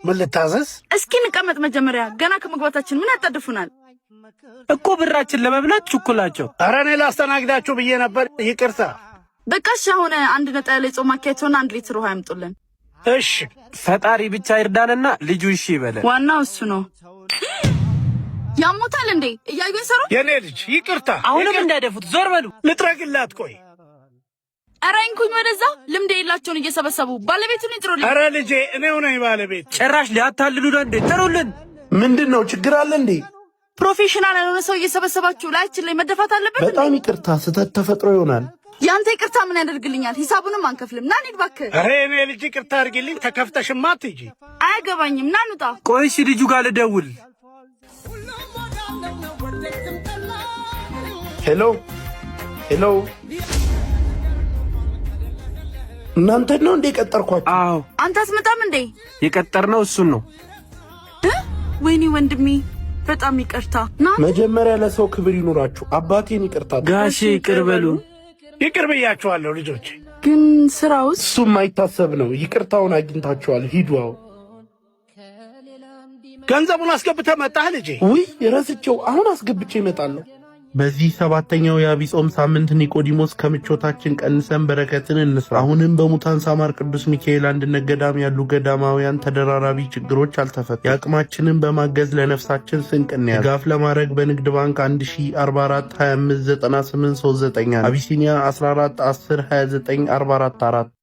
ምን ልታዘዝ? እስኪ እንቀመጥ መጀመሪያ። ገና ከመግባታችን ምን ያጣድፉናል? እኮ ብራችን ለመብላት ችኩላቸው። ኧረ እኔ ላስተናግዳችሁ ብዬ ነበር፣ ይቅርታ። በቃ እሺ፣ አሁን አንድ ነጣ ያለ የጾም ማኪያቶና 1 ሊትር ውሃ ያምጡልን። እሺ። ፈጣሪ ብቻ ይርዳንና ልጁ እሺ ይበለን። ዋናው እሱ ነው። ያሞታል እንዴ? እያዩ ይሰሩ። የኔ ልጅ ይቅርታ። አሁንም እንዳይደፉት፣ ዞር በሉ። ልጥረግላት፣ ቆይ። ኧረ እንኩኝ ወደዛ። ልምድ የሌላቸውን እየሰበሰቡ ባለቤቱን ይጥሩልኝ። ኧረ ልጄ፣ እኔው ነኝ ባለቤት። ጭራሽ ሊያታልሉ ነው እንዴ? ጥሩልን። ምንድን ነው፣ ችግር አለ እንዴ? Professional ያልሆነ ሰው እየሰበሰባችሁ ላያችን ላይ መደፋት አለበት እንዴ? በጣም ይቅርታ፣ ስህተት ተፈጥሮ ይሆናል። ያንተ ይቅርታ ምን ያደርግልኛል? ሂሳቡንም አንከፍልም። ና እንሂድ እባክህ። ኧረ የኔ ልጅ፣ ይቅርታ አድርጊልኝ። ተከፍተሽማ አትሂጂ። አያገባኝም። ና እንውጣ። ቆይ እሺ፣ ልጁ ጋር ልደውል። Hello hello፣ እናንተን ነው እንዴ የቀጠርኳችሁ? አዎ። አንተ አትመጣም እንዴ? የቀጠርነው እሱን ነው። ወይኔ ወንድሜ፣ በጣም ይቅርታ። ና። መጀመሪያ ለሰው ክብር ይኑራችሁ። አባቴን ይቅርታ። ጋሼ፣ ይቅር በሉ። ይቅር ብያችኋለሁ ልጆች። ግን ስራውስ? እሱ የማይታሰብ ነው። ይቅርታውን አግኝታችኋል። ሂዱ አሁን። ገንዘቡን አስገብተህ መጣህ ልጄ? ውይ ረስቼው፣ አሁን አስገብቼ እመጣለሁ። በዚህ ሰባተኛው የዐቢይ ጾም ሳምንት ኒቆዲሞስ ከምቾታችን ቀንሰን በረከትን እንስራ። አሁንም በሙታን ሳማር ቅዱስ ሚካኤል አንድነት ገዳም ያሉ ገዳማውያን ተደራራቢ ችግሮች አልተፈቱ። የአቅማችንን በማገዝ ለነፍሳችን ስንቅ እንያዝ። ድጋፍ ለማድረግ በንግድ ባንክ 1044 25 98 39፣ አቢሲኒያ 14 10 29 44 4።